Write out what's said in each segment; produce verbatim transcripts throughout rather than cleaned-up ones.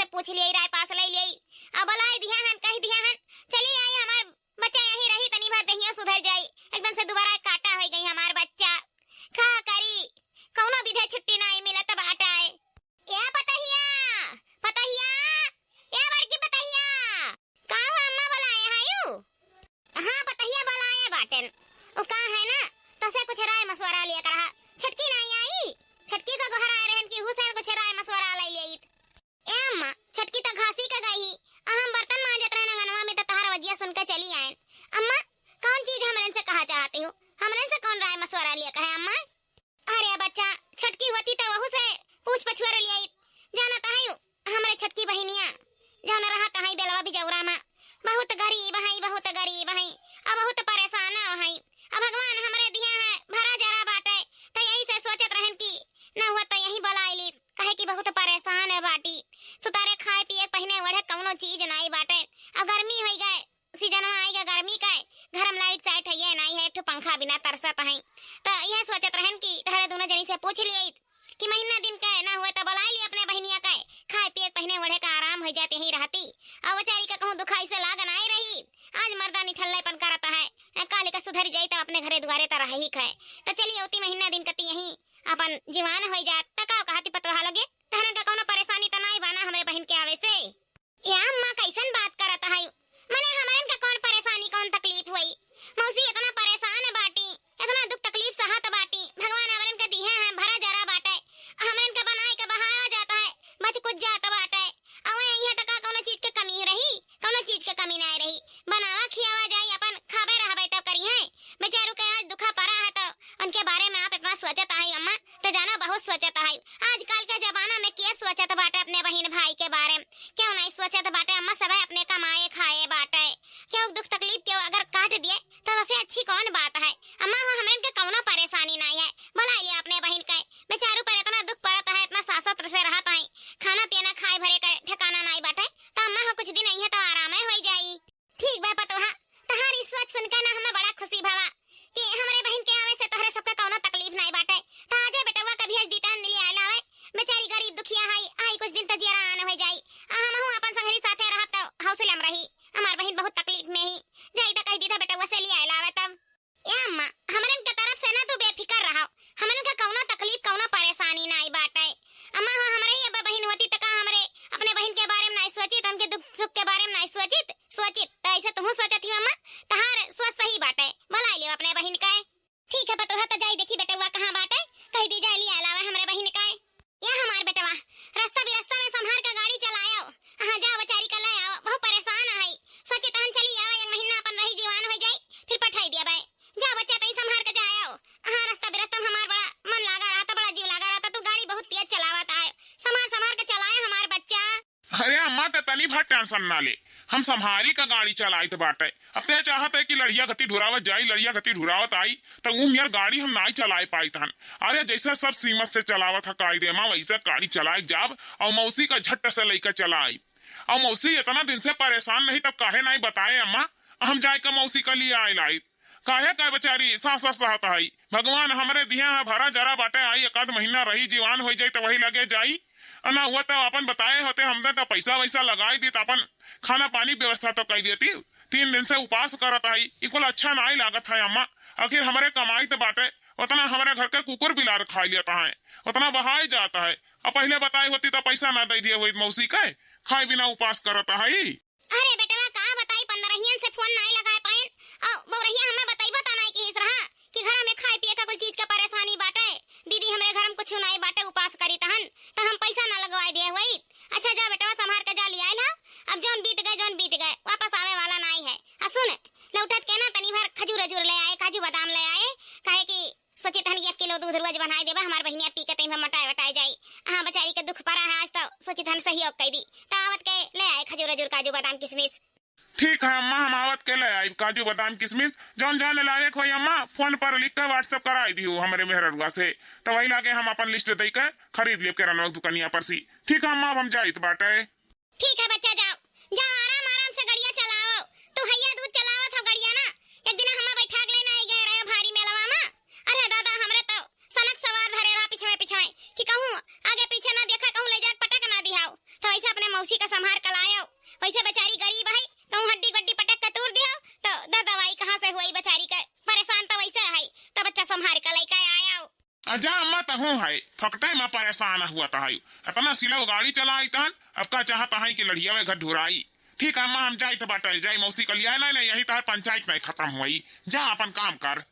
पूछ लिये, राय पास लइ लिये। अब बोलाइ दिहे हन, कहि दिहे हन, चली आई, हमार बच्चा यहीं रही, तनी भर देहिया सुधर जाई। एकदम से दुबारा काटा होइ गई हमार बच्चा। का करी, कउनो विधे छुट्टी नाहीं मिलत बाटइ। ए पतहिया, पतहिया, ए बड़की पतहिया। का हो अम्मा, बोलाए हयू? हाँ, पतहिया बोलाए बाटेन। उ का है ना, तोसे कुछ राय मशवरा लिया करहा। छोटकी नाहीं आई, छोटकी का गोहराए रहन कि उहू से कुछ राय मशवरा लइ लियित। ए अम्मा, छोटकी त घासी के गई ही, आ हम बर्तन मांजत रहन अंगनवा में त तहार वजिया सुन के चली आयन। अम्मा, कउन चीज हमरेन से कहा चाहती हू? हमरेन से कउन राय मशवरा लिया कहे अम्मा? अरे बच्चा, छोटकी होती त वहू से पूछ पछुअर लियित। जानत हयू, हमरे छोटकी बहिनिया जउन रहत हई बेलवा बिजौरा मा, बहुत गरीब हई, बहुत गरीब हई, आ बहुत परेशान हई। अब भगवान हमरे दिहे हैं भरा जरा बाटइ, त यही से सोचत रहन कि ना हुआ त यहीं बोलाइ ली, काहे कि बहुत परेशान है बाटी। सुतारे खाए पिए पहिने ओढ़े कउनो चीज नाहीं बाटइ। अब गर्मी होइ गए, सीजनवा आइ गए गर्मी का, घर में लाइट साइट है ये नाहीं है, एक ठो पंखा बिना तरसत हई। त यह सोचत रहन कि तहरे दुनो जनी से पूछ लियित कि महीना दिन के ना हुए त बोलाइ ली अपने बहिनिया के, खाए पिए के पहिने ओढ़े का आराम होइ जात यहीं रहती। अब बेचारी का कहूँ दुखाई से लाग नाहीं रही, आज मर्दा निठल्लापन करत है, काले का सुधर जाई त अपने घरे दुआरे त रही है। त चली अउती महीना दिन कती यहीं अपन जीवान होइ जात। त का कहती पतोहा लगे, तहरन का कउनो परेशानी त नाहीं बाना हमरे बहिन के आवे से? या अम्मा, कइसन बात करत हयू? मने हमरन का कउन परेशानी, कउन तकलीफ होई? मौसी एतना परेशान बाटी, एतना दुख तकलीफ सहत बाटी, भगवान हमरन का दिहे हैं भरा जरा बाटइ, हमरन का बनाए के बहाया जात है, बच कुछ जात बाटइ। अउर यहाँ तक का कउनो चीज के कमी रही? कउनो चीज के कमी नाहीं रही। बनावा खियावा जाई, अपन खाबे रहबे तब करिहैं। बेचारू के आज दुखा परा है त उनके बारे में आप एतना सोचत हयू अम्मा, त जानो बहुत सोचत हयू। आजकल के जमाना में के सोचत बाटे अपने बहिन भाई के बारे में? केहू नाहीं सोचत बाटे अम्मा, सभे अपने कमाए खाए बाटे। केहू दुख तकलीफ केहू अगर काट दिए त वसे अच्छी कउन बात है? अम्मा हो, हमरन के कउनो परेशानी नाहीं है, बोलाइ लिया अपने बहिन के। बेचारू पर एतना दुख परत है, एतना सासत से रहत है, खाना पीना खाए भरे के ठिकाना नाहीं बाटे, त अम्मा हो कुछ दिन अइहैं त आरामे होइ जाई। ठीक बा पतोहा, तहार ई सोच सुन के ना हमें बड़ा खुशी भवा कि हमरे बहिन के आवे से तोहरे सबके कउनो तकलीफ नाहीं बाटे। त आजा बेटवा, कभी आज दीतान मिली आयल आवे, बेचारी गरीब दुखिया हई, आई कुछ दिन त जियरा आन होइ जाई, आ हमहू अपन संगरी साथे रहब त हौसला में रही। हमार बहिन बहुत तकलीफ में ही, जाई त कहि दीता बेटवा से ली आयल आवे तब। ए अम्मा, हमरन के तरफ से ना तू बेफिकर रहो, हमरन का कउनो तकलीफ कउनो परेशानी नाहीं बाटे। अम्मा हो, हमरे ही अब बहिन होती त का हमरे अपने बहिन के बारे में नाहीं सोचित, उनके दुख सुख के बारे में नाहीं सोचित? सोचित त अइसे तुहू सोचत ही अम्मा, तहार सोच सही बाटे, बोलाइ लियो अपने बहिन के। ठीक है पतोहा, त जाई देखी बेटवा कहाँ बाटे, कहि दी जाए ली आयल आवे हमरे बहिन के। या हमार बेटवा, रस्ता बिरस्ता में संभार के गाड़ी चलायो, अहाँ जाओ बेचारी का ले आओ, बहुत परेशान है। सोचित हन चली आओ, एक महीना अपन रही जीवान होइ जाई, फिर पठाई दिया बाय। जाओ बच्चा, तई संभार के जाओ। अहाँ रस्ता बिरस्ता में हमार बड़ा मन लागा रहता, बड़ा जीव लागा रहता, तू गाड़ी बहुत तेज चलावत है, संभार संभार के चलाए हमार बच्चा। अरे अम्मा, ते तनी भर tension ना ले, हम संभारी का गाड़ी चलाइत बाटे। अब ते चाहत है कि लड़िया गति ढुरावत जाई, लड़िया गति ढुरावत आई, त ऊ मेर गाड़ी हम नाई चलाए पाइत हन। अरे जैसे सब सीमत से चलावत ह कायदे मा, वैसे गाड़ी चलाए जाब अउर मौसी का झट से लइके चलाई। अउर मौसी इतना दिन से परेशान नहीं, तब काहे नाई बताए अम्मा, हम जाए के मौसी का लिए आए लाइत। काहे का बेचारी सास सहत हई, भगवान हमरे दिहे है भरा जरा बाटे, आई एक आध महीना रही, जीवान होइ जाई त वही लगे जाई। आ ना हुआ त अपन बताए होते, हमने त पैसा वैसा लगाई दी त अपन खाना पानी व्यवस्था तो कई देती। तीन दिन से उपास करत हई, ई कुल अच्छा नाई लागत है अम्मा। आखिर हमरे कमाई त बाटे, उतना हमरे घर के कुकुर बिलार खाई लेता है, उतना बहाई जाता है। अब पहिले बताई होती त पैसा ना दे दिए होई मौसी के, खाए बिना उपास करत हई। अरे बेटवा, का बताई, पंद्रहियन से फोन नाई लगाए पाएन। अउ बौरहिया हमें बतइबो त नाई किहिस रहा कि घर में खाए पिए का कुल चीज का परेशानी बाटे। दीदी, हमरे घर में कुछ नाई बाटे, उपास करी तहन, त हम पैसा ना लगवाए दिए हुई। अच्छा जा बेटवा, संभार के जा लियाए ला। अब जौन बीत गए, जौन बीत गए, वापस आवे वाला नाई है। आ सुन, लौटत के ना तनी भर खजूर अजूर ले आए, काजू बादाम ले आए, काहे कि सोचित हन कि एक किलो दूध रोज बनाए देबा, हमार बहिनिया पी के तई में मोटाए वटाए जाई। हाँ, बेचारी के दुख परा है आज, तो सोचित हन सहयोग कई दी। तो आवत के ले आए खजूर अजूर, काजू बादाम किशमिश। ठीक है अम्मा, हम आवत के ले आइब काजू बादाम किशमिश। जौन जौन लावे के होई अम्मा, फोन पर लिख के WhatsApp कराई दियो हमरे मेहररुआ से, तो वही लागे हम अपन list दे के खरीद लेब किराना दुकानिया पर से। ठीक है अम्मा, अब हम जाइत बाटे। ठीक है बच्चा, जाओ, जाओ, आराम आराम से गड़िया चलाओ। तू हैया दूध चलावत हो गड़िया ना, एक दिन हमें बैठा के लेना आई गए रहे भारी मेलवा में। अरे दादा, हमरे तो सनक सवार धरे रहा पिछवे पिछवे कि कहूँ आगे पीछे ना देखा, कहूँ ले जाके पटक ना दिहाओ। तो जैसे अपने मौसी का संभार के लायो, वैसे बेचारी गरीब है, कहूँ हड्डी गड्डी पटक के तूर दियो, तो द दवाई कहाँ से हुई बेचारी के? परेशान तो वैसे है, तो बच्चा संभार के लेके आयो। आ जा अम्मा, तहूँ है, फकटे में परेशान हुआ तहायु। इतना सिलव गाड़ी चलाई तहन, अब का चाहत है कि लड़िया वे घर ढुराई। ठीक है अम्मा, हम जाइत बाटे, जाई मौसी के लिया ना, नहीं यही तहार पंचायत नहीं खत्म हुई। जा अपन काम कर।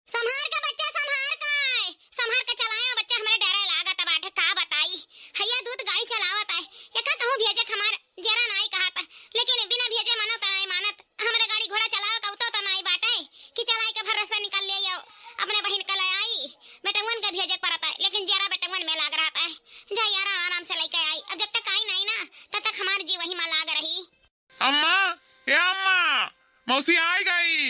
संभार के बच्चा, संभार के, संभार के चलाया बच्चा, हमरे डरे लागत बाटे, का बताई। हैया दूत गाड़ी चलावत है, एका कहूँ भेजे के हमार जरा नाई कहत, लेकिन बिना भेजे मानो त नाई मानत। हमरे गाड़ी घोड़ा चलावे का उतो त नाई बाटे कि चलाई के भरोसे निकल ले आओ, अपने बहिन के ले आई। बेटवन के भेजे के पड़त है, लेकिन जरा बेटवन में लाग रहत है। जाई आराम आराम से लेके आई, अब जब तक आई नाई ना, तब तक हमार जी वही में लाग रही। अम्मा, ए अम्मा, मौसी आई गई।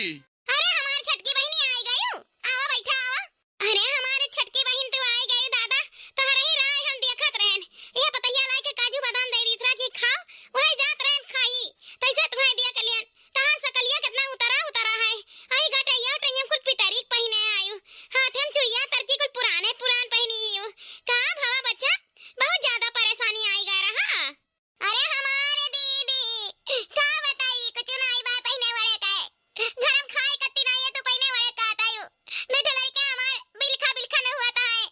अरे हमार छोटकी बहिनी आई गयू, आवा बैठा आवा। अरे हमार छोटकी बहिन तू आई गयू दादा, तोहरे ही राह हम देखत रहन। यह पतहिया लाई के काजू बादाम दे दीसरा की खाओ, वही जात रहन खाई। तैसे तुम्हें दिया कलियन, तहार सकलिया कितना उतरा उतरा है। आई गटैया टैया कुल पिटरी पहिने आयु, हाथे में चुड़िया तरकी कुल पुराने पुरान पहिनी यू। का भवा बच्चा, बहुत ज्यादा परेशानी आई गा रहा। अरे हमारे दीदी, का बताई, कुछ नाई बा पहिने वड़े के। घर में खाए कत्ती नाई है, तू पहिने वड़े का तायू। मीठे लड़के हमार बिलखा बिलखा न हुआ ता है।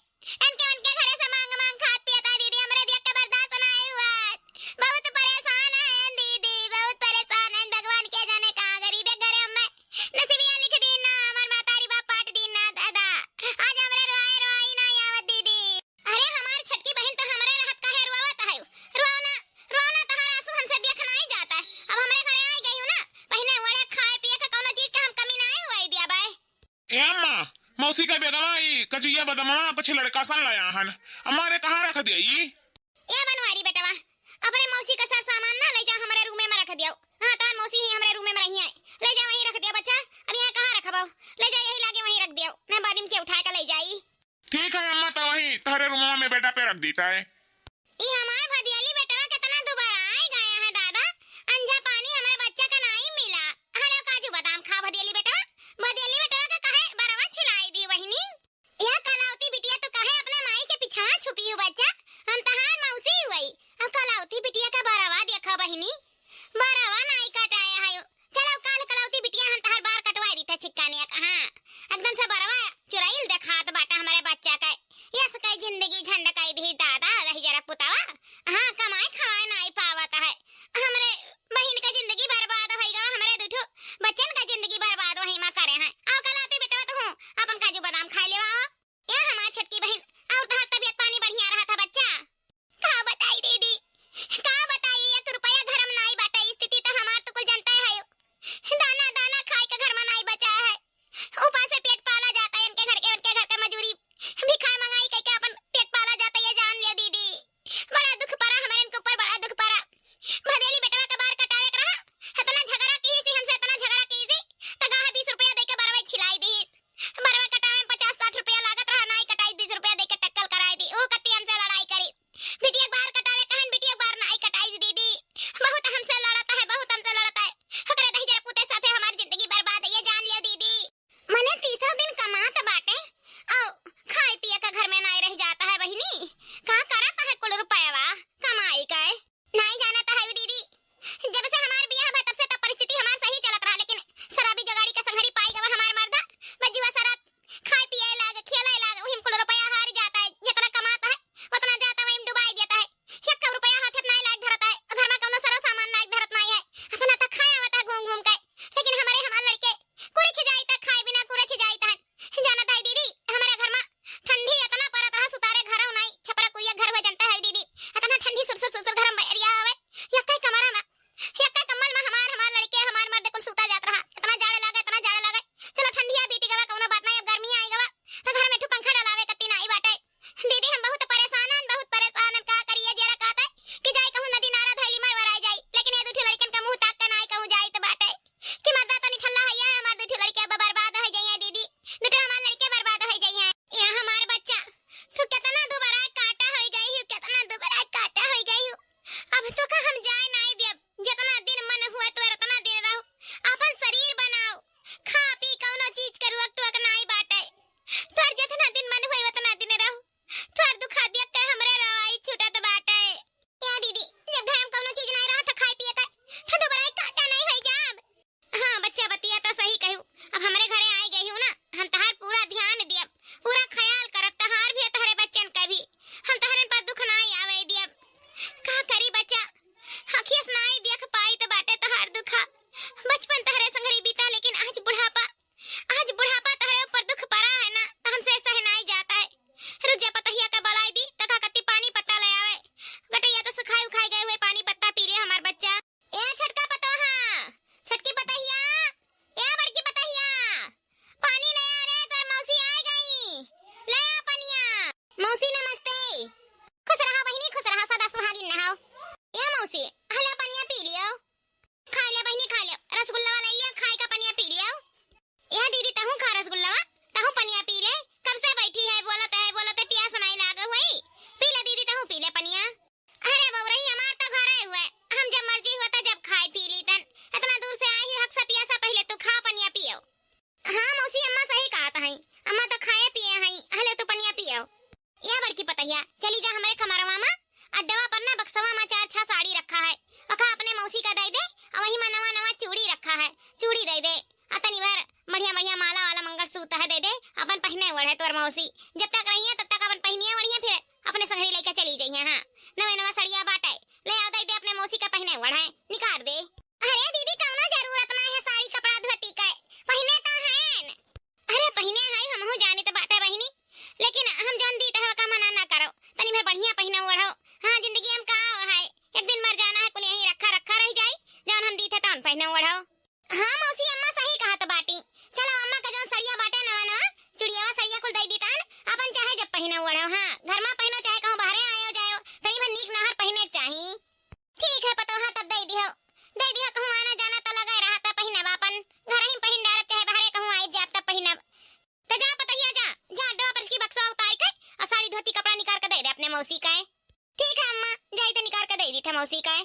इनके उनके घरे से मांग मांग खात पियता दीदी, हमरे दिया के बर्दाश्त नाई हुआ। बहुत परेशान है दीदी, बहुत परेशान है। भगवान के जाने कहाँ गरीब है घरे हमें नसीबिया लिख दीन ना, हमार मातारी बाप पाट दीन ना दादा। आज हमरे रोआए रोआई नाई आवत दीदी। अरे हमार छोटकी बहिन तो हमरे रहत काहे रोवत है? रोवना, रोवना तहार आंसू हमसे देख नाई जाता है। अब हमरे घरे आई गई हूँ ना, पहिने ओढ़े खाए पिए के कौनो चीज के हम कमी नाई हुआ दिया बाय। ए अम्मा, मौसी का बेगवा ई कजुइया बदमवा कुछ लड़का सन लाया हन। अम्मा रे कहाँ रख दिया ई? ए बनवारी बेटवा, अपने मौसी का सर सामान ना ले जा, हमरे रूमे में रख दियो। हाँ, तार मौसी ही हमरे रूमे में रही है, ले जा वहीं रख दियो बच्चा। अब यहाँ कहाँ रखबो? ले जा यही लागे वहीं रख दियो, नहीं बाद में के उठा के ले जाई। ठीक है अम्मा, तो वही तहरे रूमवा में बेटा पे रख दीता है। ई हमार भदियली बेटवा कितना दुबारा आए गया है दादा, अंझा पानी हमरे बच्चा का नाई मिला। हलो काजू बादाम खा भदियली बेटवा, भदियली बेटवा का कहे बरवा छिलाई दी बहिनी। या कलावती बिटिया तू कहे अपने माई के पिछवा छुपी हो बच्चा, हम तहार मौसी हुई। अब कलावती बिटिया का बरवा देखा बहिनी, बरवा नाई कटाया है। चलो काल कलौती बिटिया हम तहर बार कटवाई दी था चिक्का निया का, हाँ, एकदम से बरवा चुराइल देखात बाटा हमरे बच्चा का। यस कई जिंदगी झंड कई दी दादा रही जरा पुतावा। हाँ, कमाए खवाए नाई पावत है, हमरे बहिन का जिंदगी बर्बाद होई गा, हमरे दुठो बच्चन का जिंदगी बर्बाद वही मा करे हैं। आओ कलौती बेटवा तू हूँ अपन काजू बादाम खाई लेवा आओ। ए हमार छोटकी बहिन, और तहार तबियत पानी बढ़िया रहा था बच्चा? का बताई दीदी, का बताई, एक रुपया घर में नाई बाटे, स्थिति तो हमार तो कुल जनता है हो। दाना दाना खाए के घर में नाई बचा है, उपासे पेट पाला जाता है, इनके घर के, उनके घर के मजूरी भिखाई मंगाई कह के अपन पेट पाला जाता है, ये जान लियो दीदी। बड़ा दुख पड़ा हमारे इनके ऊपर, बड़ा दुख पड़ा। भदेली बेटवा के बार कटावे के रहा, इतना झगड़ा की सी हमसे, इतना झगड़ा की सी, तो गाह बीस रुपया दे के बरवा छिलाई दी। बरवा कटावे में पचास साठ रुपया लागत रहा, नाई कटाई, बीस रुपया दे के टक्कल कराई दी। ऊ कत्ती हमसे लड़ाई करी, बिटिया के बार कटावे कहन, बिटिया के बार नाई कटाई दी दीदी। बहुत हमसे लड़ता है, बहुत हमसे लड़ता है। ओकरे दही जरा पूते साथे हमार जिंदगी बर्बाद है, ये जान लियो दीदी। मने तीसो दिन कमात बाटे, औ खाए पिए का घर में नाई रह जाता है बहिनी। का करत है कुल रुपयवा कमाई का? नाई जानत है दीदी, जब से हमार बियाह भा तब से तब परिस्थिति हमार सही चलत रहा, लेकिन शराबी जोगाड़ी का संघरी पाई गवा हमार मर्दा। बस जुआ शराब खाए पिए लाग, खेले लाग, वही में कुल रुपया हार जाता है, जितना कमाता है उतना जाता है, वही में डुबाई देता है। एक रुपया हाथ में नाई लाग धरता है, घर में कौनो सरो सामान नाई धरत नाई है, अपना तक खाए आवता है घूम घूम के, लेकिन हमारे हमार लड़के कुरछ जाइत है, खाए बिना कुरछ जाइत है। जानत है दीदी, हमारे घर में ठंडी इतना परत रहा, सुतारे घर नाई, छपरा कुइया घर हुए जानता है दीदी, इतना ठंडी सुरसुर सुरसुर घर में बैरिया आवे, यक्के कमा मौसी, जब तक रहिया तब तक अपन पहिनिया ओढ़िया, फिर अपने संगरी लइका चली जइया। हाँ, नवे नवा सड़िया बाटे, ले आओ दे दे अपने मौसी का पहिने ओढ़े, निकार दे। अरे दीदी, कौनो जरूरत ना है साड़ी कपड़ा धोती के, पहिने तो हैं। अरे पहिने है, हमहू जानित बाटे बहिनी, लेकिन हम जौन दीत हवा का मना ना करो, तनी भर बढ़िया पहिने ओढ़ो। हाँ, जिंदगी हम का है, एक दिन मर जाना है, कुल यहीं रखा रखा रह जाई, जौन हम दीत है तौन पहिने ओढ़ो। हाँ मौसी, अम्मा सही कहत बाटी। चलो अम्मा का जौन सड़िया बाटे नवा नवा, चुड़ियावा सड़िया कुल दे दी तहन, अपन चाहे जब पहिनो ओढ़ो। हाँ, घर मा पहिनो चाहे कहूँ बाहरे आयो जायो, तनी भर नीक नाहर पहिने के चाही। ठीक है पतोहा, तब दे दिहो, दे दिहो, कहूँ आना जाना तो लगे रहता, पहिनब अपन, घर ही पहिन डारब, चाहे बाहरे कहूँ आई जाब तब पहिनब। तो जा पतहिया जा, जा डोबल की बक्सा उतार के और साड़ी धोती कपड़ा निकाल के दे दे अपने मौसी का। ठीक है अम्मा, जाई तो निकाल के दे दी था मौसी का।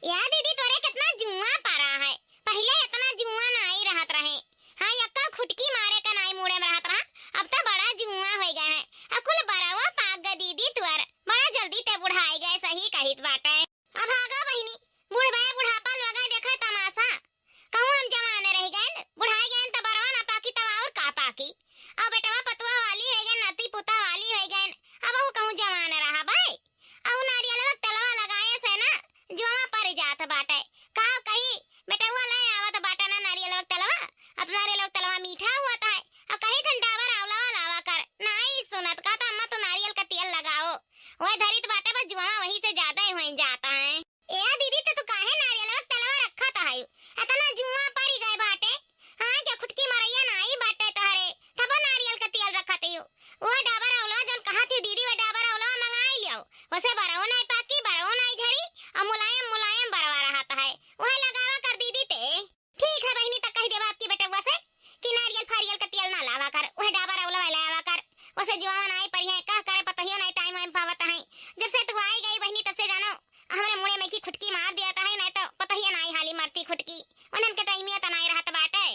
या दीदी, तोरे कितना जुआ परा है, पहिले इतना जुआ नाई रहत रहे। हाँ, यक्का खुटकी मारे का नाई मूड़े में रहत रहा, अब तो बड़ा जुआ हो गया है। अब कुल बरवा पाक गए दीदी तुअर, बड़ा जल्दी ते बुढ़ाई गए, सही कहित बाटे। अब भागा बहिनी, बुढ़बे बुढ़ापा लगे देखे तमाशा। कहूँ हम जवान रह गए, बुढ़ाई गए तो बरवा ना पाकी तब और का पाकी। अब बेटवा पतुआ वाली हो गए, नाती पुता वाली हो गए, अब वो कहूँ जवान रहा भाई। अउ नारियलवा के तेलवा लगाए से ना जुआवा पर जात बाटे। का कही, बेटवा ले आवत बाटे ना नारियलवा के तेलवा, अब नारियलवा के तेलवा मीठा होत है। अब कही ठन डाबर आंवलवा लावा कर, नाई सुनत, कहत अम्मा तू नारियल का तेल लगाओ। वह धरित बाटे बस जुआवा वही से ज्यादा ही होई जात है। ए दीदी, तो तू काहे नारियलवा के तेलवा रखत है? इतना जुआ परी गए बाटे। हाँ, क्या खुटकी मरैया नाई बाटे तोहरे, तबो नारियल का तेल रखत हई। वह डाबर आंवला जौन कहत ही दीदी, वह डाबर आंवला मंगाई लियो। वसे बरवो नाई पाकी, बरवो नाई झरी, और मुलायम मुलायम बरवा रहत है। वह लगावा कर दीदी ते। ठीक है बहिनी, त कही देवा आपकी बेटवा से कि नारियल फारियल का तेल ना लावा कर, वह डाबर आंवला वाला लावा कर। वसे जुआवा नाई परी है, का करे पतहियो नाई टाइम वाइम पावत है। जब से तू आई गई बहिनी, तब से जानो हमरे मुड़े में की खुटकी मार दिया है, नहीं तो पतहिया नाई हाली मरती खुटकी। उन्हन के टाइमिया त नाई रहत बाटे।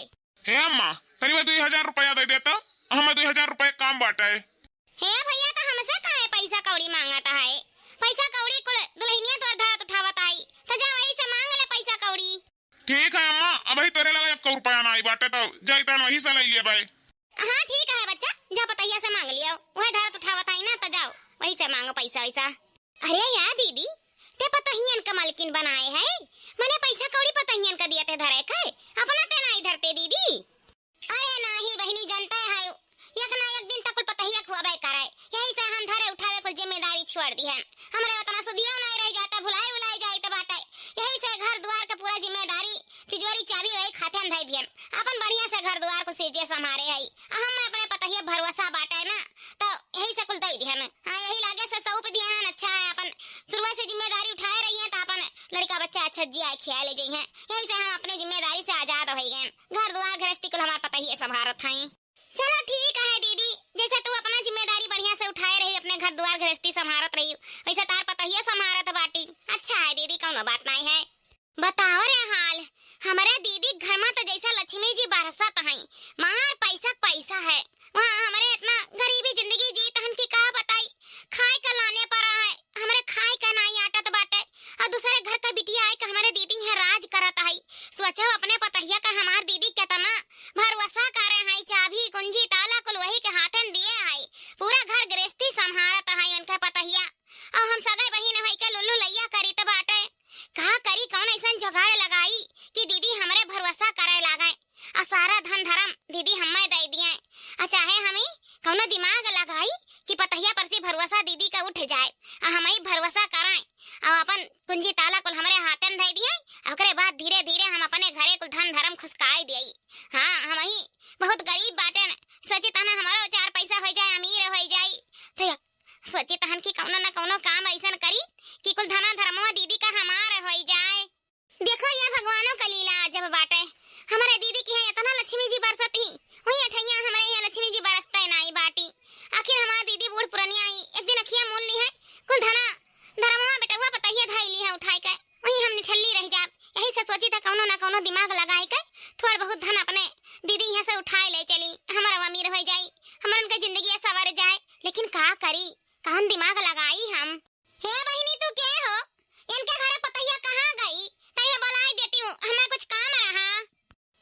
हे अम्मा, तनी में दुई हजार रुपया दे देता, हमें दुई हजार रुपया काम बाटे। हे भैया, तो हमसे काहे पैसा कौड़ी मांगत है? पैसा कौड़ी कुल दुल्हनिया तोर धरत उठावत आई, तो जा वही से मांग ले पैसा कौड़ी। ठीक है अम्मा, अबही तोरे लगे एको रुपया नाई बाटे, तो जाई तहन वही से ले लिए बाय। हाँ ठीक है बच्चा, जा पतहिया से मांग लियो, वह धरत उठावत आई ना, तो जाओ वही से मांगो पैसा वैसा। अरे या दीदी, ते पतहियन का मालकिन बनाए है, मने पैसा कौड़ी पतहियन का दिया ते धरे के, अपना ते नाई धरते दीदी। अरे नाही बहिनी, जनते है, एक ना एक दिन तक कुल पतहिया खुआबे करे, यही से हम धरे उठावे कुल जिम्मेदारी छोड़ दी है। हमरे उतना सुधियो नाई रह जाता, भुलाई उलाई जाइत बाटे, यही से घर दुआर के पूरा जिम्मेदारी, तिजोरी चाबी वही खाते हम धई दियन। अपन बढ़िया से घर दुआर को सीजे संभारे है, आ हम अपने पतहिया भरोसा बाटे ना, तो यही से कुल दे दिहन। हाँ, यही लागे से सौंप दिहन। अच्छा है, अपन शुरुए से जिम्मेदारी उठाए रही है, तो अपन लड़का बच्चा अच्छा जिया खिया ले जाई है। यही से हम अपने जिम्मेदारी से आजाद हो गए। घर दुआर गृहस्थी कुल हमार पतहिए संभारत हैं। चलो ठीक है दीदी, जैसे तू अपना जिम्मेदारी बढ़िया से उठाए रही, अपने घर दुआर गृहस्थी संभारत रही, वैसे तार पतहिए संभारत बाटी। अच्छा है दीदी, कौनो बात नहीं है। बताओ रे हाल, हमरे दीदी के घर में तो जैसे लक्ष्मी जी बरसत हैं, मार पैसा के पैसा है। वहाँ हमरे इतना गरीबी जिंदगी जीत हन कि का बताई, खाए का लाने पड़ा है, हमरे खाए का नाई आटत बाटे, और दूसरे घर का बिटिया आए के हमरे दीदी यहाँ राज करत है। सोचो अपने पतहिया का हमार दीदी कितना भरोसा करे है, चाबी कुंजी ताला कुल वही के हाथन दिए है, पूरा घर गृहस्थी संभारत है उनके पतहिया। और हम सगे बहिन है के लुल्लू लैया करीत बाटे। का करी, कौन ऐसन जुगाड़ लगाई कि दीदी हमरे भरोसा करे लागे, आ सारा धन धरम दीदी हमें दे दिए, आ चाहे हमी कौनो दिमाग लगाई कि पतहिया पर से भरोसा दीदी का उठ जाए, आ हम ही भरोसा कराए, आ अपन कुंजी ताला कुल हमरे हाथन दे दिए, आ ओकरे बाद धीरे धीरे हम अपने घरे कुल धन धरम खुसकाई दिए। हाँ, हम ही बहुत गरीब बाटे, सोची तहन हमारो चार पैसा हो जाए, अमीर हो जाए, तो सोची तहन कि कौनो न कौनो काम ऐसन करी कि कुल धना धर्मवा दीदी का हमार होई जाए। देखो ये भगवानों का लीला अजब बाटे। हमारे दीदी की है इतना लक्ष्मी जी बरसत ही, वही अठैया हमारे यहाँ लक्ष्मी जी बरसते नाई बाटी। आखिर हमार दीदी बूढ़ पुरनिया आई, एक दिन अखिया मूल ली है, कुल धना धर्मवा बेटवा पतहिया धाई ली है उठाई के, वही हम निठल्ली रह जाब। यही से सोची था कौनो ना कौनो दिमाग लगाई के थोड़ बहुत धन अपने दीदी यहाँ से उठाए ले चली, हमारा अमीर हो जाई, हमार उनका जिंदगी सवर जाए। लेकिन का करी, कौन दिमाग लगाई हम? हे बहिनी, तू के हो? इनके घरे पतहिया कहाँ गई? तई मैं बुलाई देती हूँ, हमें कुछ काम रहा।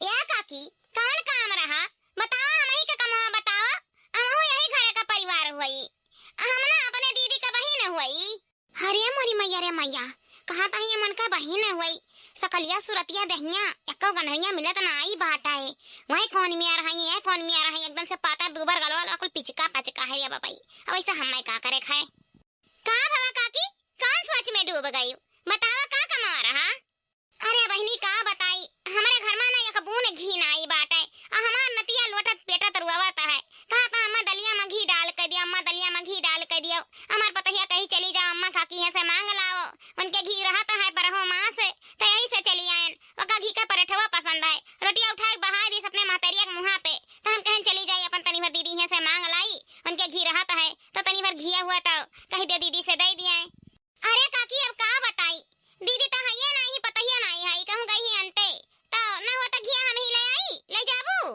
या काकी, कौन काम रहा? बताओ, हमही के कमवा बताओ, हमहू यही घर कहा तही मन का बहिन हुई, सकलिया सुरतिया दहिया, एक्को गनहरिया मिलत नाई बाटै। वही कौन मियार है, ये कौन मियार है, एकदम से पातर दूबर गलवा लवा कुल पिचका पचका है रे बबई। अब ऐसा हमें का करे खाए? का भवा काकी, कौन सोच में डूब गई? बतावा का कमा रहा? अरे बहिनी का बताई, हमरे घर में ना एक बून घी नाई बाटै। आ हमार नतिया लोटत पेटत रोवत है, कहा था अम्मा दलिया में घी डाल के दियो, अम्मा दलिया में घी डाल के दियो। हमार पतहिया कही चली जाओ अम्मा काकी यहाँ से मांग लाओ, उनके घी रहत है बरहो मास, तो यही से चली आयन। ओका घी का पराठवा पसंद है, रोटिया उठा के बहाय दिस अपने महतरिया के मुँहा पे, तो हम कहन चली जाई अपन तनी भर दीदी यहाँ से मांग लाई, उनके घी रहत है तो तनी भर घिया हुआ तो कही दे दीदी से दे दिए। अरे काकी, अब का बताई, दीदी तो हइये नाही, पतहिया नाही है, कहूँ गई ही अंते, तो न हो तो घिया हम ही ले आई, ले जाबू?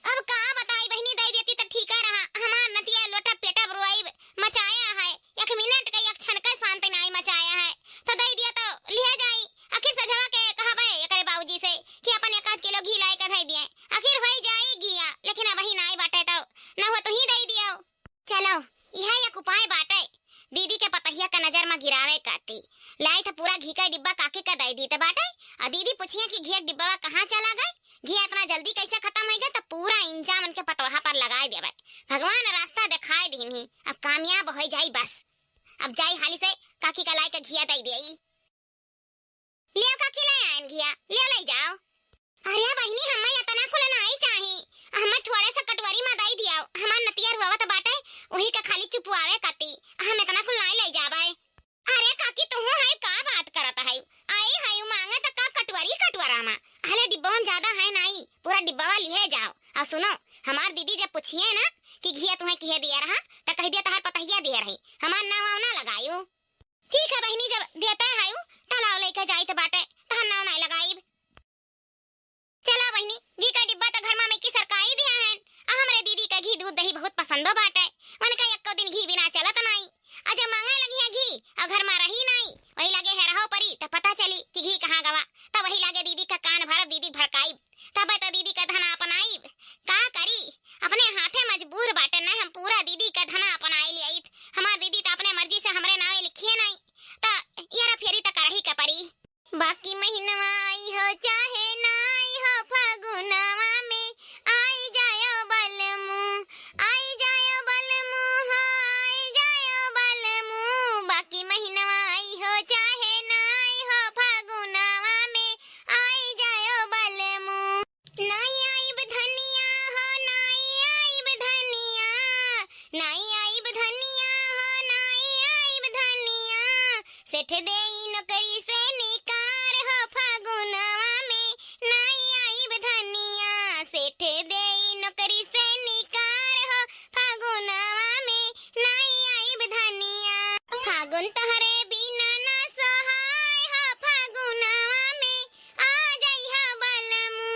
अब का बताई बहिनी, दे देती तो ठीक रहा, हमार नतिया लोटा पेटा बुरुआई मचाया है, एक मिनट का एक क्षण का शांति नाही मचाया है, तो दे दिया तो लिहे जाई, आखिर सजवा के कहबे एकरे बाबूजी से कि अपन एक आध किलो घी लाई के दे दिए, आखिर होई जाई घिया, लेकिन अब ही नाही बाटे तो न हो तो ही दे दियो। चलो, यह एक उपाय बाटे, दीदी के पतहिया का नजर में गिरावे काती। लाई तो पूरा घी का डिब्बा काकी का दे दी तो बाटे, और दीदी पूछिए कि घी का डिब्बा कहाँ चला गए, घी इतना जल्दी कैसे खत्म हो गया, तो पूरा इंजाम उनके पतोहा पर लगाए देवे। भगवान रास्ता दिखाए दीन ही, अब कामयाब हो जाई बस। अब जाई हाली से काकी का लाई के घिया दे दिए। लियो काकी, ले आयन घिया, लियो ले जाओ। अरे बहिनी, हमें इतना कुल नाई चाही, हमें थोड़े से कटोरी में दे दियो, हमार नतिया रोवत बाटे, वही का खाली चुपवावे काती, हम इतना कुल नाई ले जाबे। अरे काकी, तू है का बात करत है, आई है मांगे तो का कटोरी कटोरा में, हले डिब्बा में ज्यादा है नाई, पूरा डिब्बा लिहे जाओ। और सुनो, हमार दीदी जब पूछिए ना कि घिया तुम्हें किहे दिया रहा, तो कह दिया तहार पतहिया दिए रही, हमार नाव वाव ना लगायू। ठीक है बहिनी, जब देता है उ, तलाव लेके जाइत बाटे, तहन नाव नाय लगाइब। चला बहिनी, घी का डिब्बा तो घर में की सरकाई दिया है। आ हमरे दीदी का घी दूध दही बहुत पसंदो बाटे। उनका एको दिन घी बिना चलत नाई। आ जब मांगे लगी है घी, और घर में रही नाई, वही लगे है रहो परी, तो पता चली कि घी कहाँ गवा। तब वही लगे दीदी का कान भरब, दीदी भड़काइब। तबे तो दीदी का धना अपनाइब। का करी, अपने हाथे मजबूर बाटे, न हम पूरा दीदी का धना अपनाई लियाइत। हमार दीदी तो अपने मर्जी से हमरे नावे लिखिए नाई, तो यारा फेरी तो करही का परी। बाकी महीनवा आई हो चाहे ना आई हो, फागुनवा में आई जायो बलमू, आई जायो बलमू हो, आई जायो बलमू। बाकी महीनवा आई हो चाहे ना आई हो, फागुनवा में आई जायो बलमू। नाई आइब धनिया हो, नाई आइब धनिया, नाई आइब धनिया हो, नाई आइब धनिया। सेठ देई नौकरी से निकार हो, फागुनवा में नाई आइब धनिया। सेठ देई नौकरी से निकार हो, फागुनवा में नाई आइब धनिया। फागुन तोहरे बिना ना सोहाय हो, फागुनवा में आ जइहा बलमू,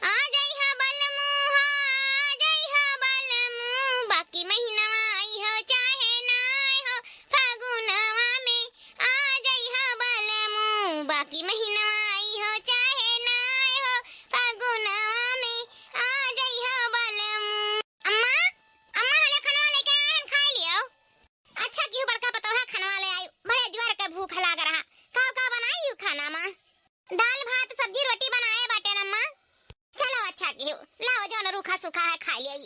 आ जइहा बलमू हो, आ जइहा बलमू। बाकी महीनवा आई हो चाहे ना आई हो, फागुनवा में आ जइहा बलमू। बाकी महीनवा आई हो चाहे ना आई हो, फागुनवा में आ जइहा बलमू। अम्मा, अम्मा, हले खनवा लेके आए हैं, खाई लियो। अच्छा किहू बड़का पतोहा खनवा ले आई, बड़े जोर के भूख लाग रहा। का का बनाई हू खाना मा? दाल भात सब्जी रोटी बनाए बाटे न अम्मा। चलो अच्छा किहू, लाओ जौन रूखा सूखा है खाई ले।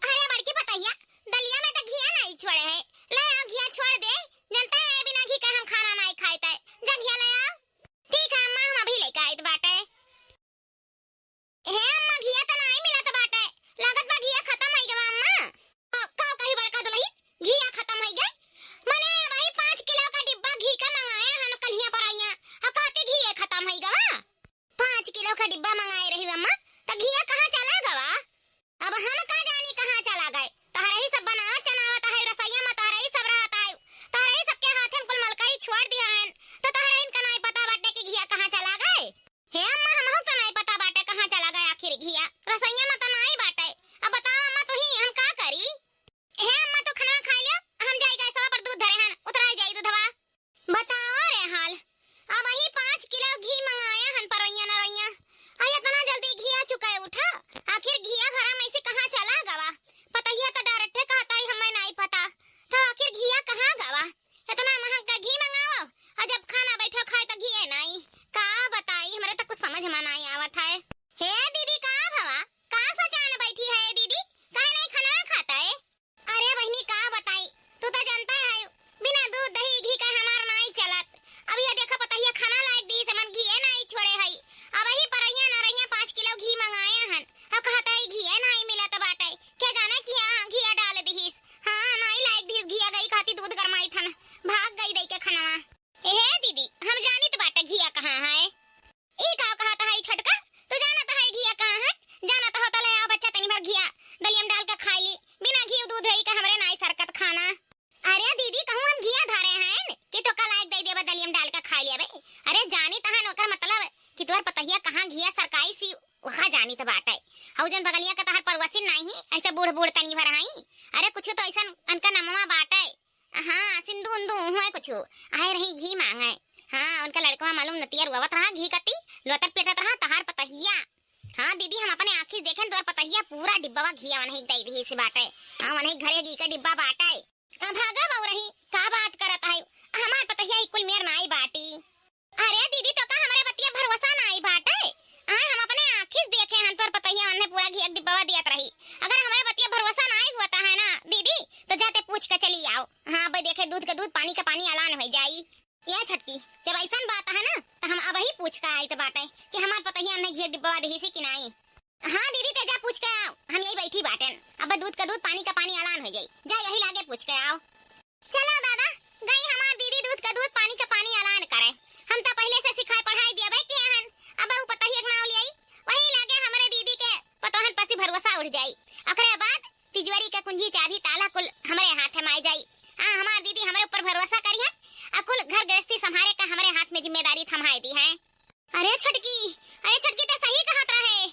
अरे बड़की पतोहिया, दलिया में तो घिया नहीं छोड़े है, ले आओ घिया छोड़ दे। जनता है बिना घी का हम खाना नहीं खाए तय। जा घिया बूढ़ तनी भर हई। अरे कुछ तो ऐसन उनका नमवा बाटे। हाँ, सिंधु उंदू उहुए कुछ। आए रही घी मांगे। हाँ, उनका लड़कवा मालूम नतिया रोवत रहा घी कती, लोतर पिटत रहा तहार पतहिया। हाँ दीदी, हम अपने आँखी देखेन तोर पतहिया पूरा डिब्बवा घिया वनही दई दिहिस बाटे। हाँ, वनही घरे घी के डिब्बा बाटे। आ, भागा बउरही, का बात करत है? हमार पतहिया ही कुल मेर नाई बाटी। अरे दीदी, तो का हमरे बतिया भरोसा नाई बाटे? आए, हम अपने आँखी से देखे हन तोर पतहिया वनही पूरा घिया के डिब्बवा दियत रही। अगर हमरे बतिया भरोसा नाई हुआ है ना दीदी, तो जाते पूछ के चली आओ। हाँ, भाई देखे दूध का दूध, पानी का पानी अलान होइ जाई। या छोटकी, जब ऐसन बात है ना, तो हम अबही पूछ के आइत बाटे कि हमार पतहिया वनही घिया के डिब्बवा दिहिसी कि नाई। हाँ दीदी, ते जा पूछ के आओ, हम यही बैठी बाटेन। अब दूध का दूध, पानी का पानी अलान होइ जाई। जा यही लागे पूछ के आओ। चलो दादा, गई हमार दीदी दूध का दूध, पानी का पानी अलान करे। हम तो पहले से सिखाए पढ़ाई दिया भाई किए हन। अब ऊ पतहिया के नाव लियाई, वही लागे हमरे दीदी के पतोहन पसी भरोसा उठ जाई। ओकरे बाद तिजोरी का कुंजी, चाबी, ताला कुल हमरे हाथ में आ जाई। हाँ, हमार दीदी हमरे ऊपर भरोसा करी है, आ कुल घर गृहस्थी संभारे का हमरे हाथ में जिम्मेदारी थमाए दी है। अरे छोटकी, अरे छोटकी, ते सही कहत रहे।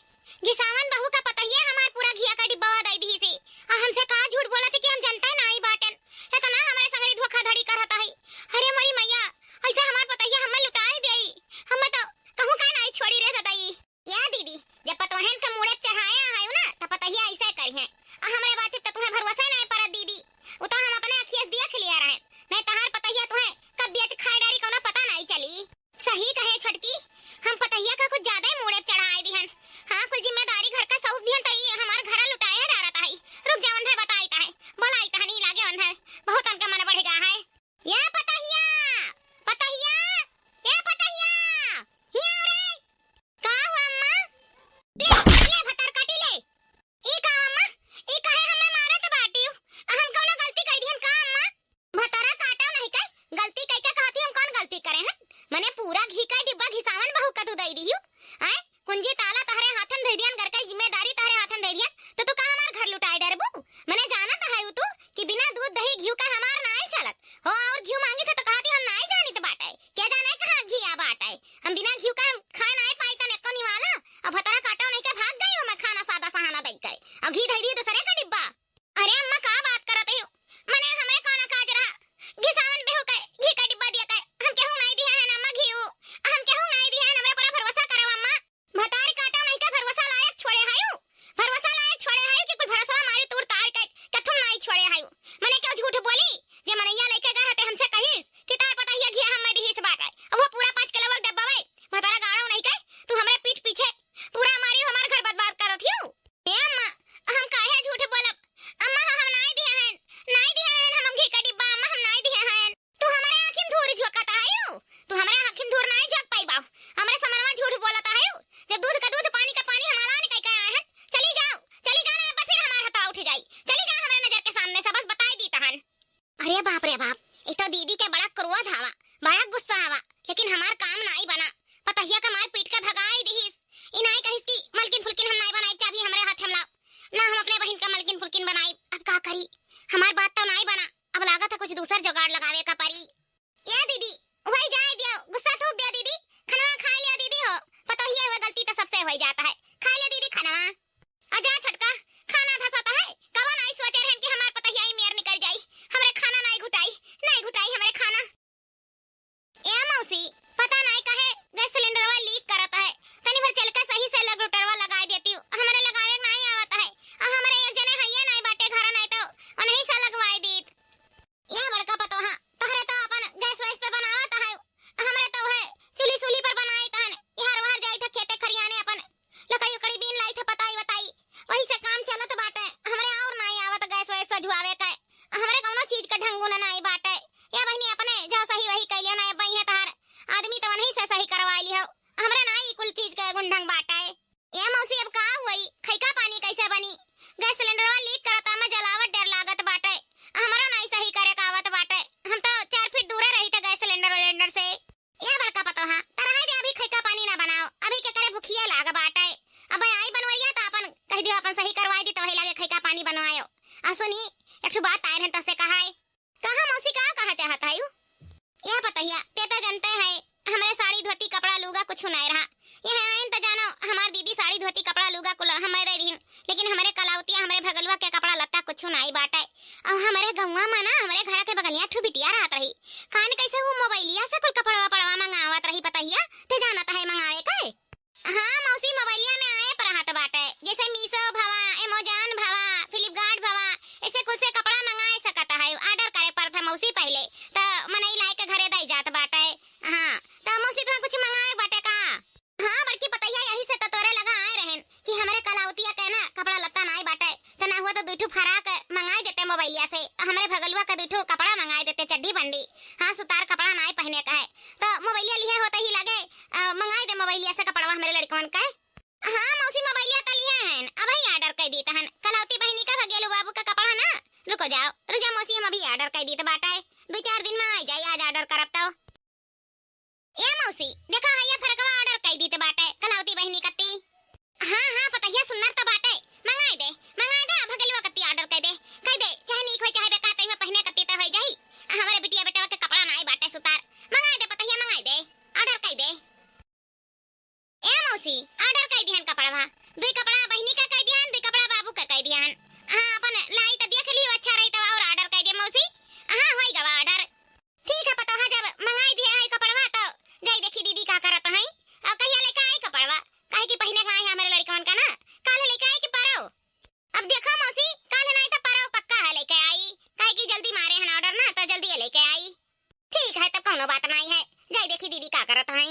घिसावन बहू का पतहिया हमार पूरा घिया का डिब्बवा दई दिहिसी। आ हमसे का झूठ बोलत है कि हम जनते नाई बाटेन। इतना हमरे संगरी धोखाधड़ी करत है। अरे मोरी मैया, ऐसे हमार पतहिया हमें लुटाई देई। हमें तो कहूँ का नाई छोड़ी रे ददई। या दीदी, जब पतोहन के मूड़े चढ़ाए आयु ना, त पतहिया ऐसे करी है। आ हमरे बात पे तो तुम्हें भरोसा नाई परत दीदी। उ तो हम अपने अखिया से देख लिया रहे। नहीं तहार पतहिया तुम्हें कब बेच खाए डारी, कोनो पता नाई चली। सही कहे छोटकी, हम पतहिया का कुछ ज्यादा ही मूड़े चढ़ाए दिहन। हाँ, कुल जिम्मेदारी घर का सौंप दिहन, त ई हमार घरा लुटाए डारत है। रुक जा, उन्हें बताइत है, बोलाइत है, नहीं लागे उन्हें, बहुत उनके मन बढ़ गया है। या पतहिया, पतहिया, या पतहिया, हिया रे। का हुआ अम्मा? ले, ले भतार काटी ले। ई का अम्मा? ई काहे हमें मारत बाटिउ? आ हम कौनो गलती कई दिहन का अम्मा? भतारा काटा नहीं के, गलती कई के कहती हम कौन गलती करे हैं? मने पूरा घी का डिब्बा घिसावन बहू का तू दई दियू? आय, कुंजी ताला तहरे हाथन दे दियन, घर का जिम्मेदारी तहरे हाथन दे दियन, तो तू का हमार घर लुटाए डरबू? मने जानत है तू कि बिना दूध दही घी का हमार नाई चलत। हो और घी मांगी थे तो कहती हम नाई जानित बाटे। क्या जाने कहाँ घी आ बाटे? हम बिना घी का हम खाए नाई पाई तन एको निवाला। अब भतारा काटा नहीं के भाग गई हो, मैं खाना सादा सहाना दई के। अब घी दे दी दूसरे का डिब्बा। अरे अम्मा, का बात करत हो? मने हमरे कौन काज रहा? घिसावन बेहू के घी का डिब्बा दिया के। हम केहू नाई दिया है ना अम्मा घी उ। हम केहू नाई दिया है, हमरे पर भरोसा करो अम्मा। भतार काटा नहीं के भरोसा लायक छोड़े हायू। भरोसा लायक छोड़े हायू कि कुल भरोसा मारी तूर तार के, के तुम नाई छोड़े हायू। मने क्यों झूठ बोली? जे मनैया लेके गए हते हमसे कहिस कि तार पतहिया घिया हम मैं दिहिस बाटे। अब वो पूरा पाँच किलो का डब्बा वे। भतारा गाड़ो नहीं के, तू हमरे पीठ पीछे पूरा मारी हमार घर बर्बाद करत हियू। ए अम्मा, हम काहे झूठ बोलब? अम्मा, हम नाई दिहे हैं, नाई दिहे हैं हम घी का डिब्बा, अम्मा, हम नाई दिहे हैं। तू हमरे आँखी में धूर झोंकत आयु, तू हमरे आँखी में धूर नाई झोंक पाइबा। हमरे समनवा झूठ बोलत आयु, जब दूध का दूध, पानी का पानी हम अलान कई के आए हैं। चली जाओ, चली जाओ, ना अब फिर हमार हथवा उठ जाई। चली जाओ हमरे नजर के सामने से, बस बताई दी तहन। अरे बाप रे बाप, ई तो दीदी के बड़ा क्रोध आवा, बड़ा गुस्सा आवा, लेकिन हमार काम नाई बना। पतहिया का मार पीट के भगाई दिहिस। ई नाई कहिस कि मलकिन फुलकिन हम नाई बनाई, चाबी हमरे हाथ में लाओ। ना हम अपने बहिन का मलकिन फुलकिन बनाई। अब का करी? हमार बात तो नाई बना, अब लागत है कुछ दूसर जुगाड़ लगावे का परी। या दीदी, वही जाए दियो, गुस्सा थूक दियो दीदी, खाना खा लियो दीदी हो, पतोहिया हुए गलती तो सबसे हो ही जाता है, खा लियो दीदी खाना। आ जा छोटका, खाना धसत है, कवन आई सोचे रहन कि हमार पतहिया ई मेर निकल जाई, हमरे खाना नाई घुटाई, नाई घुटाई हमरे खाना। ए मौसी, पता नाई काहे गैस सिलेंडरवा लीक करत है, तनी भर चल के सही से रेगुलेटरवा लगाई देती, हमरे लगावे नाई आवत है, आ हमरे एक जने हइये नाई बाटे घर, नाई तो उन्हीं से लगवाई दीत। या बड़का पतोहा, तोहरे तो अपन गैस वैस पे बनावत है, हमरे तो है चूल्ही सूल्ही पर बनाई तहन, इहर उहर जाई थे खेते खरियाने अपन लकड़ी उकड़ी बीन लाई थे, पताई वताई, वही से काम चलत बाटे। हमरे और नाई आवत गैस वैस सझुआवे के, हमरे कौनो चीज के ढंगुन नाई बाटे। या बहिनी अपने जो सही वही कैलियो ना, बहिया तहार आदमी तो वहीं से सही करवाई लिहो, हमरे नाई कुल चीज के गुण ढंग बाटे। ए मौसी, अब का हुई? खैका पानी कैसे बनी? गैस सिलेंडरवा लीक करता, मैं जलावत डर लागत बाटे। हमरो नाई सही करे का आवत बाटे। हम तो चार फीट दूरे रही थे गैस सिलेंडर विलेंडर से। ए बड़का पतोहा, त रहे दे, अभी खैका पानी ना बनाओ, अभी के करे भुखिया लाग बाटे। अब आई बनवैया त अपन कह दियो, अपन सही करवाई दी, तो वही लागे खैका पानी बनवायो। आ सुनी, एक ठो बात आए रहन तसे कहाए। कहा मौसी, का कहा चाहत है यू? या पतहिया, ते तो जानते है, हमरे साड़ी धोती कपड़ा लूगा कुछ नहीं रहा। यहाँ आइन तो जानो, हमार दीदी साड़ी धोती कपड़ा लूगा कुल हमें दे दीन, लेकिन हमरे कलावतिया, हमरे भगलुआ के कपड़ा ठो नाई बाटे। अउ हमरे गउँवा मा ना, हमरे घर के बगलिया ठो बिटिया रहत रही। कान कैसे वो मोबाइलिया से कुल कपड़वा पड़वा मंगावत रही पतहिया, ते जानत है मंगावे के? हाँ मौसी, मोबाइलिया में आए पर रहत बाटे, जैसे मीशो भवा, Amazon भवा, Flipkart भवा, ऐसे कुछ से कपड़ा मंगाए सकत है, order करे पड़त है मौसी पहले, त मनई लाए के घरे दई जात बाटे। हाँ, त मौसी तुहा कुछ मंगाए बाटे का? हाँ बड़की पतैया, यही से त तोरे लगा आए रहन कि हमरे कलावतिया के ना कपड़ा लत्ता नाई बाटे, त ना हुआ त दुई ठो फराक मंगाए देते मोबाइलिया से, हमरे भगलुआ का दुई ठो कपड़ा मंगाए देते, चड्डी बंडी। हाँ, सुतार कपड़ा नाई पहने का है, त मोबाइलिया लिहे होते ही लगे, अ, मंगाए दे मोबाइलिया से कपड़वा हमरे लड़कवन के। हाँ मौसी, मोबाइलिया त लिहे हन, अबही order कर दीत हन, कलावती बहिनी का भगेलू बाबू का कपड़ा ना। रुको जाओ, रुक जा मौसी, हम अभी order कर दीत बाटे, दुई चार दिन में आ जाई, आज order करब तो। ए मौसी, देखा है ये फरकवा order कई दीत बाटे, कलावती बहिनी कत्ती। हाँ, हाँ, पतहिया सुन्नर त बाटे, मंगाई दे, मंगाई दे, भगलुआ कत्ती order कई दे, कई दे, चाहे नीक होई, चाहे बेकार, तई में पहिने कत्ती त होई जाई। आ हमरे बिटिया बेटवा के कपड़ा नाई बाटे सुतार, मंगाई दे पतहिया, मंगाई दे, order कई दे। ए मौसी, order कई दिहन कपड़वा, दुई कपड़ा बहिनी का कई दिहन, दुई कपड़ा बाबू का कई दिहन। हाँ, अपन लाई त देख ली, अच्छा रही त और order कई दे मौसी। हाँ, होई गवा order। ठीक है पतोहा, जब मंगाई दिए है कपड़वा तो जाई देखी दीदी का करत है। और कहिया लेके आई कपड़वा? काहे कि पहिने के नाई है हमरे लड़कवन का ना, काल लेके आई कि परव? अब देखा मौसी, काल नाई तो परव पक्का है लेके आई, काहे कि जल्दी मारे हैं order ना, तो जल्दी लेके आई। ठीक है, तब कौनो बात नाई है, जाई देखी दीदी का करत है।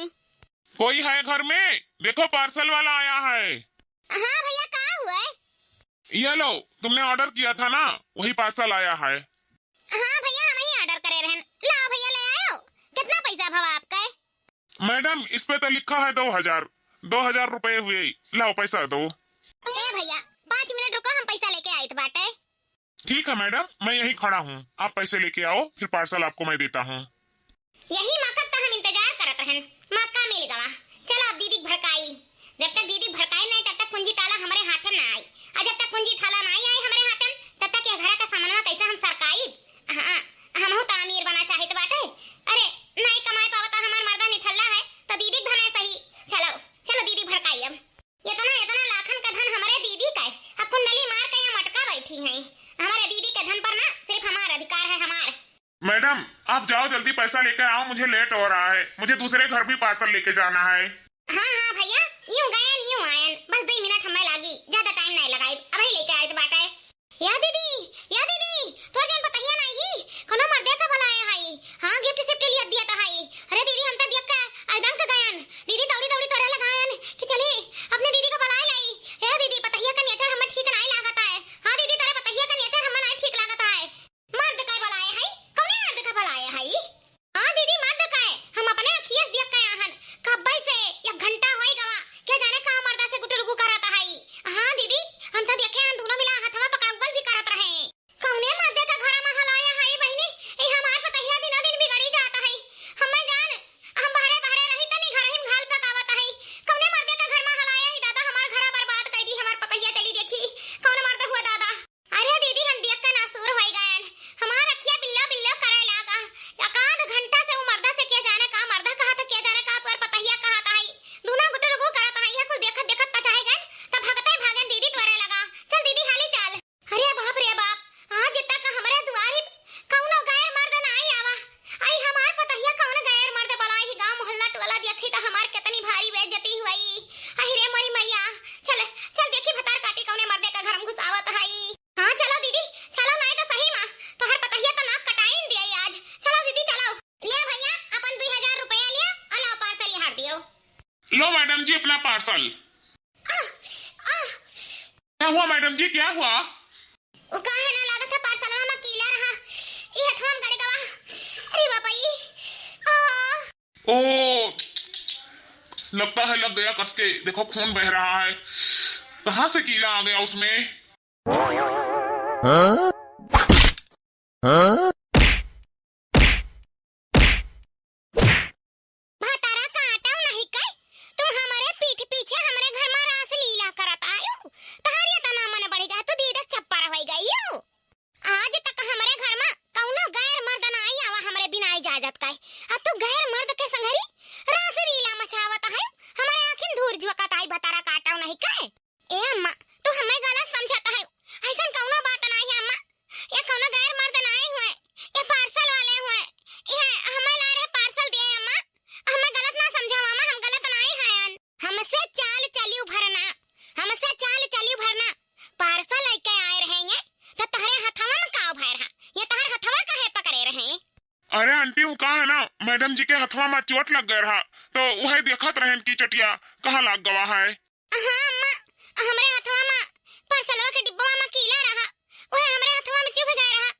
कोई है घर में? देखो, parcel वाला आया है। हाँ भैया, का हुआ? ये लो, तुमने order किया था ना, वही parcel आया है। हाँ भैया, हम ही order करे रहन। लाओ भैया, ले आयो। कितना पैसा भवा आपका? मैडम, इस पे तो लिखा है दो हजार, दो हजार रुपए हुए, लाओ पैसा दो। ए भैया, पाँच मिनट रुको, हम पैसा लेके आइत बाटे। ठीक है मैडम, मैं यहीं खड़ा हूँ, आप पैसे लेके आओ, फिर parcel आपको मैं देता हूँ। यही मौका का हम इंतजार करत रहन, मौका मिल गवा। चलो अब दीदी के भड़काई, जब तक दीदी के भड़काई नहीं तब तक कुंजी ताला हमरे हाथ में ना आई, और जब तक कुंजी ताला नहीं आई हमरे हाथ में तब तक ये घर का सामानवा कैसे हम सरकाई? हाँ, हमहू तो अमीर बना चाहित बाटे। अरे, नहीं कमाई पावता हमार मर्दा निठल्ला है, तो दीदी के धन है सही। चलो, चलो दीदी भड़काई अब। इतना, इतना लाखन का धन हमरे दीदी का है, अब कुंडली मार के यहाँ मटका बैठी हैं। हमारे दीदी के धन पर ना सिर्फ हमार अधिकार है, हमार। मैडम, आप जाओ, जल्दी पैसा लेकर आओ, मुझे late हो रहा है, मुझे दूसरे घर भी parcel लेके जाना है। हाँ, हाँ भैया, यूं गयन, यूं आयन, बस दुई मिनट हमें लागी, ज्यादा time नहीं लगाई, अबही लेके आइत बाटे। या दीदी, या दीदी, तोर जन पतहिया नहीं ही, कोनो मर्दे का बुलाए हई। हाँ, gift सिफ्ट लिया दिया तो हई। अरे दीदी, हम तो देख के अदंक गयन। दीदी, दौड़ी दौड़ी तोरे लगायन कि चली अपने दीदी को बुलाए लाई। ए दीदी, पतहिया का nature हमें ठीक नहीं लागत है। हाँ दीदी, तेरे पतहिया का nature हमें नहीं ठीक लागत है। मर्द का बुलाए हई? कौने मर्द का बुलाए हई? हाँ दीदी, मर्द का है, हम अपने अखिया से देख के आहन। कब्बे से एक घंटा होई गवा, के जाने का मर्दा से गुटुरगु करत हई। हाँ दीदी, हम तो देखे हन दोनों मिला हथवा पकड़ौल भी करत रहे। कौने मर्दे का घर में हलाया है बहिनी? ए हमार पतहिया दिनों दिन बिगड़ी जात है। हमें जान, हम बहरे बहरे रही तनी घर ही में घाल पकावत है। कौने मर्दे का घर में हलाया है दादा, हमार घरा बर्बाद कर दी, हमार पतहिया चली देखी। कौन मर्द हुआ दादा? अरे दीदी, हम देख के नासूर होई गयन। हमार अखिया बिल्लो बिल्लो करे लागा। एक आध घंटा से उ मर्दा से के जाने का मर्दा कहा था, के जाने का तोर पतहिया कहा था, हई दूना गुटुरगु करत हई, ये कुल देखत देखत पचाए गन, तब भगते भागन दीदी तोरे लगा। चल दीदी, हाली चल। अरे बाप रे बाप, आज तक हमरे दुआरी कौनो गैर मर्द ना आई आवा। आई हमार पतहिया कौन गैर मर्द बलाई, गांव मोहल्ला टोला देखी त हमार कितनी भारी बेइज्जती हुई। आई रे मोरी मैया, चल, चल देखी भतार काटी कौने मर्दे का घर में घुसावत हई। हाँ, चलो दीदी, चलो, नहीं तो सही मा तोहर पतहिया तो नाक कटाइन दिया आज। चलो दीदी, चलो। ले भैया, अपन दुई हजार रुपया लिया और लाओ parcel यहाँ दियो। लो मैडम जी अपना parcel। आह, आह। क्या हुआ मैडम जी, क्या हुआ? वो का है ना, लागत है parcelवा में कीला रहा। ई हथवा में गड़ गवा। अरे बाबा, ई, आ। ओ, लगता है लग गया कस के। देखो, खून बह रहा है। कहाँ से कीला आ गया उसमें? हाँ? हाँ? भतारा काटव नहीं कह, तू हमरे पीठ पीछे हमरे घर में रासलीला करत आयो। तोहर इतना मन बढ़ गया, तू दीदी चप्पर होई गई हो। आज तक हमरे घर में कौनो गैर मर्द ना आई आवा हमरे बिना इजाजत का। आ तू गैर मर्द के संगरी रासलीला मचावत है, हमरे आँखिन धूर झोंकत आई, भतारा काटव नहीं कह। ए अम्मा, तू हमें गलत समझत है, ऐसन कौनो बात नहीं है अम्मा। अरे आंटी, उ का है ना, मैडम जी के हथवा मा चोट लग गए रहा, तो उहे देखत रहेन कि चोटिया कहाँ लाग गवा है। हाँ अम्मा, हमरे हथवा मा parcelवा के डिब्बवा मा कीला रहा, उहे हमरे हथवा मा चुभ गए रहा।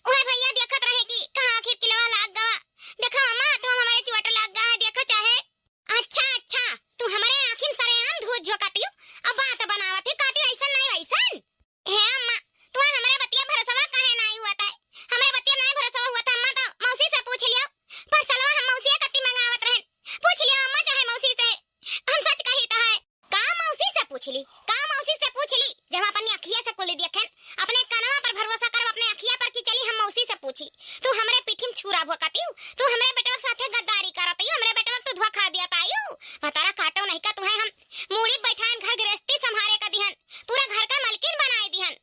उहे भैया देखत रहे कि कहाँ आखिर किलवा लाग गवा। देखो अम्मा, हथवा मा हमरे चोट लाग गवा है, देखो चाहे। अच्छा, अच्छा, तू हमरे आँखिन सरेआम धूर झोंकतिउ, अब बात बनावत ही, कहतिउ ऐसन नाई वैसन। हे अम्मा, तुहे हमरे बतिया भरोसवा काहे नाई हुआ ताई? हमरे बतिया नाई भरोसवा हुआ था, अम्मा तो मौसी से पूछ लियो। parcelवा हम मौसिया कत्ती मंगावत रहेन। पूछ लियो अम्मा चाहे मौसी से। हम सच कही तो है। का मौसी से पूछ ली? का मौसी से पूछ ली? जब अपनी अखिया से कुल देखेन, अपने कनवा पर भरोसा करब, अपने अखिया पर कि चली हम मौसी से पूछी। तू हमरे पीठी में छुरा भोंकतिउ, तू हमरे बेटवा के साथे गद्दारी करतिउ, हमरे बेटवा के तू धोखा दियत आइउ। भतारा काटो नहीं का तुहे हम मूड़ी बैठान घर गृहस्थी संभारे का दिहन, पूरा घर का मलकिन बनाए दिहन।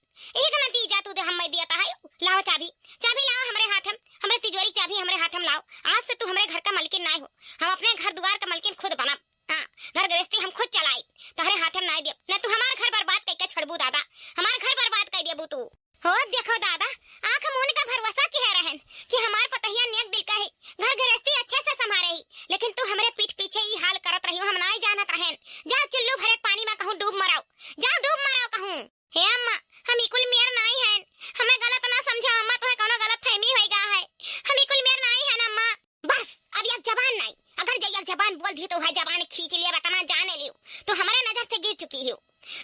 एक नतीजा तू दे हम मैं दियत आइउ। लाओ चाबी, चाबी लाओ हमरे हाथ में, हमरे तिजोरी चाबी हमरे हाथ में लाओ। आज से तू हमरे घर का मलकिन नाई हो, हम अपने घर दुआर का मलकिन खुद बनब। हाँ, घर गृहस्थी हम खुद चलाई, तोहरे हाथे में नाई देब, न तू हमार घर बर्बाद कइके छोड़बू दादा, हमार घर बर्बाद कइ देबू तू। हो देखो दादा, आँख मून का भरोसा किहे रहन कि हमार पतहिया नेक दिल का ही, घर गृहस्थी अच्छे से संभारे ही, लेकिन तू हमरे पीठ पीछे ई हाल करत रहियो, हम नाई जानत रहन। जा चुल्लू भरे पानी मा कहूँ डूब मराओ, जा डूब मराओ कहूँ। हे अम्मा, हम ई कुल मेर नाई हन, हमें गलत ना समझा अम्मा, तोहे कौनो गलत फहमी होई गा है, हम ई कुल मेर नाई हन अम्मा। बस, अब एक जबान नाई, अगर जे एक जबान बोल दी तो वह जबान खींच लिया, बतना जाने लियो, तो हमरे नजर से गिर चुकी हो,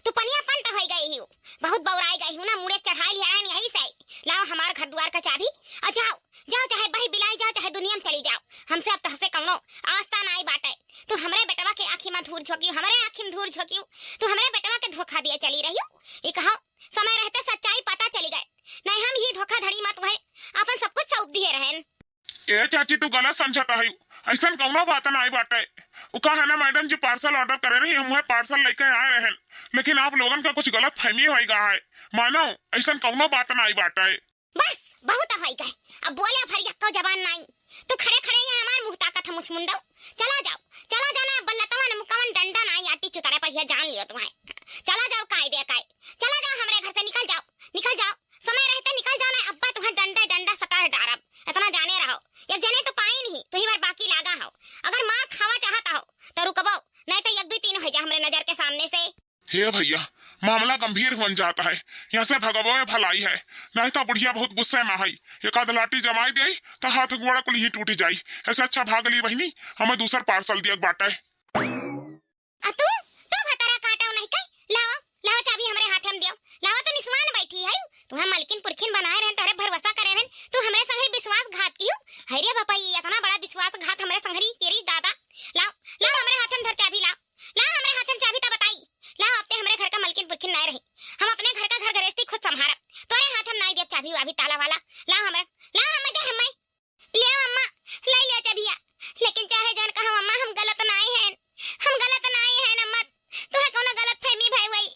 तो पनिया पंत होई गई हो, बहुत बौराई गई हो ना, मुड़े चढ़ाई लिया रहन यही से। लाओ हमार घर दुआर का चाबी, और जाओ, जाओ चाहे बही बिलाई जाओ, चाहे दुनिया में चली जाओ, हमसे अब तहसे कौनो आस्था नाई बाटे। तो हमरे बेटवा के आँखी में धूर झोंकियो, हमरे आँखी में धूर झोंकियो, तो हमरे बेटवा के धोखा दिए चली रहियो। ये कहो, समय रहते सच्चाई पता चली गए, नहीं हम ही धोखाधड़ी मत वहे, अपन सब कुछ सौंप दिए रहन। ए चाची, तू गलत समझत हई, ऐसन कौनो बात नाई बाटे। उ का है ना, मैडम जी parcel order करे रही, हम वह parcel लेके आए रहन, लेकिन आप लोगन का कुछ गलत फहमी होई गा है। मानो, ऐसन कौनो बात नाई बाटे। बस, बहुत होई गए, अब बोले भर यक्को जबान नाई। तू खड़े खड़े यहाँ हमार मुँह ताकत है मुछ मुंडो। चला जाओ, चला जाओ ना, बल्लतवन मुक्कावन डंडा नाई आटी चुतरे पर यह जान लियो तुम्हें। चला जाओ कायदे कायदे, चला जाओ हमरे घर से, निकल जाओ, निकल जाओ, समय रहते निकल जाओ ना, अब्बा तुम्हें डंडा डंडा सटा डारब, इतना जाने रहो। एक जने तो पाई नहीं, तुही बार बाकी लागा हो, अगर मार खावा चाहता हो तो रुकबो, नहीं तो एक दो तीन हो जा हमरे नजर के सामने से। हे भैया, मामला गंभीर होन जाता है, यहाँ से भगबो में भलाई है, नहीं तो बुढ़िया बहुत गुस्से में है, एक आध लाठी जमाई दे तो हाथ गोड़ा कुल ही टूट जाई। ऐसे अच्छा भाग ली बहिनी, हमें दूसर parcel दियक बाटे। आ तू, तू भतारा काटो नहीं कई, लाओ, लाओ चाबी हमरे हाथे में दियो, लाओ तू निस्वान बैठी है, तू हम मलकिन पुरखिन बनाए रहन, तोहरे भरोसा करे रहन, तू हमरे संगे विश्वासघात कियो, है रे बापा, ये इतना बड़ा विश्वासघात हमरे संगरी, तेरी दादा, लाओ, लाओ हमरे हाथे में धर चाबी, लाओ, लाओ हमरे हाथे में चाबी तो बताई, लाओ अब ते हमरे घर का मलकिन पुरखिन नहीं रही, हम अपने घर का घर गृहस्थी खुद संभारब, तोरे हाथे में नहीं देब चाबी वाबी ताला वाला, लाओ हमरे, लाओ हमें दे हमें। ले अम्मा, ले लिया चाबिया, लेकिन चाहे जौन कहो अम्मा, हम गलत नाई हैं, हम गलत नाई हैं अम्मा, तुहे कौनो गलत फहमी भई हुई,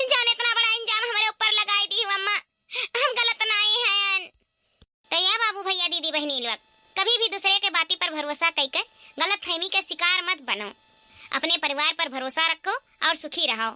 जौन इतना बड़ा इंजाम हमरे ऊपर लगाई दी हो अम्मा, हम गलत नाई हैं। तो या बाबू भैया दीदी बहनी लोग, कभी भी दूसरे के बाती पर भरोसा कई के गलत फहमी के शिकार मत बनो, अपने परिवार पर भरोसा रखो और सुखी रहो।